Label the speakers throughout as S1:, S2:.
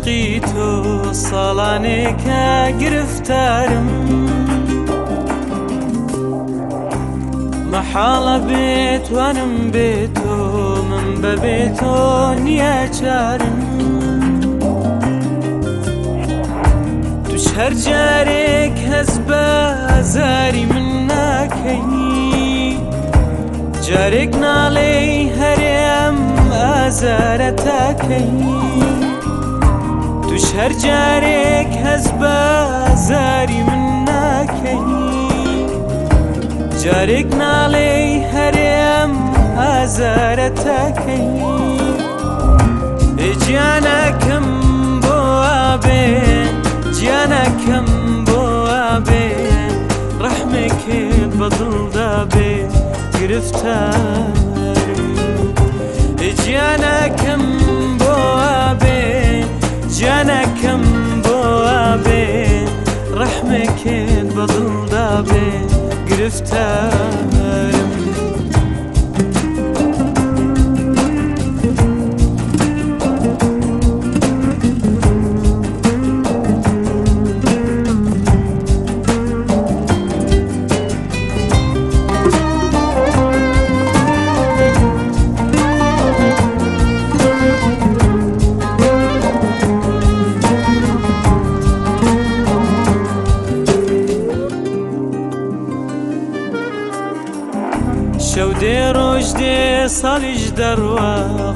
S1: عەشقی تۆ ساڵانێکە گرفتارم مەحاڵە بێتوانم بێ تۆ من بەبێ تۆ نییە چارم توش هەر جارێک هەست بە ئازاری من ناکەی جارێک ناڵێی هەرێ ئەم ئازارە تاکەی توش هەر جارێک هەست بە ئازاری من ناکەی جارێک ناڵێی هەرێ ئەم ئازارە تاکەی گیانەکەم بۆ ئابێ گیانەکەم بۆ ئابێ ڕەحمێکت بە دڵدا بێ گرفتارم گیانەکەم بۆ ئابێ گیانەکەم بۆ ئابێ ڕەحمێکت بە دڵدا بێ گرفتارم. شەو دێ ڕۆژ دێ ساڵیش دەڕوا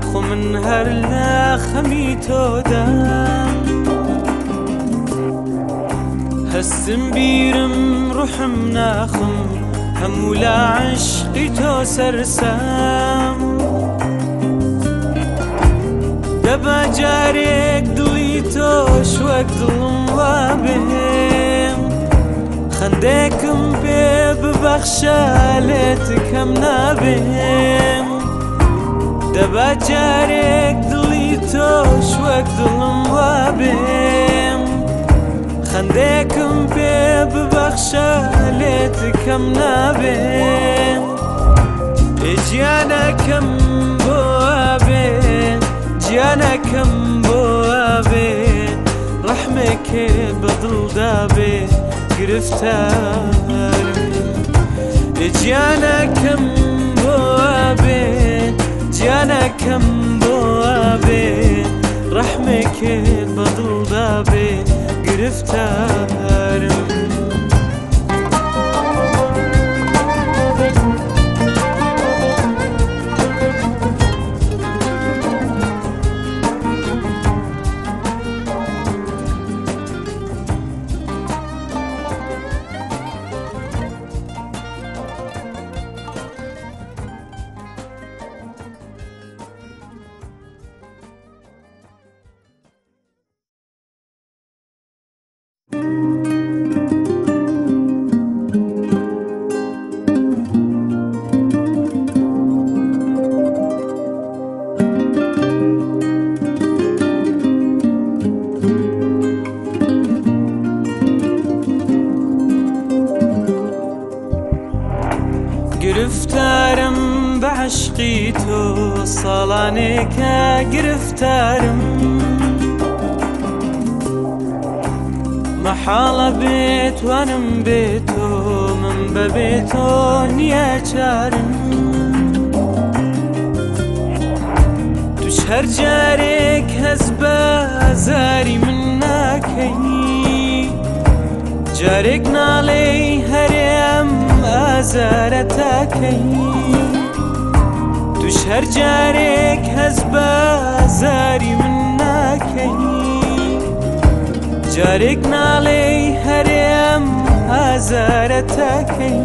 S1: خۆ من هەر لە خەمی تۆدام هەستم بیرم ڕوحم ناخم هەموو لە عشقی تۆ سەرسام دەبا جارێک دڵی تۆش وەک دڵم وابێم خەندێکم پێ ببەخشە لێت کەم نابێم دەبا جارێک دڵی تۆش وەک دڵم وابێم خەندێکم پێ ببەخشە لێت کەم نابێم گیانەکەم بۆ ئابێ گیانەکەم بۆ ئابێ ڕەحمێکت بە دڵدا بێ گرفتارم گیانەکەم بۆ ئابێ گیانەکەم بۆ ئابێ ڕەحمێکت بە دڵدا بێ گرفتارم. گرفتارم بە عەشقی تۆ ساڵانێکە گرفتارم مەحاڵە بێتوانم بێ تۆ من بەبێ تۆ نییە چارم توش هەر جارێک هەست بە ئازاری من ناکەی جارێک ناڵێی هەرێ ئەم ئازارە تاکەی توش هەر جارێک هەست بە ئازاری من ناکەی جارێک ناڵێی هەرێ ئەم ئازارە تاکەی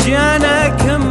S1: گیانەکەم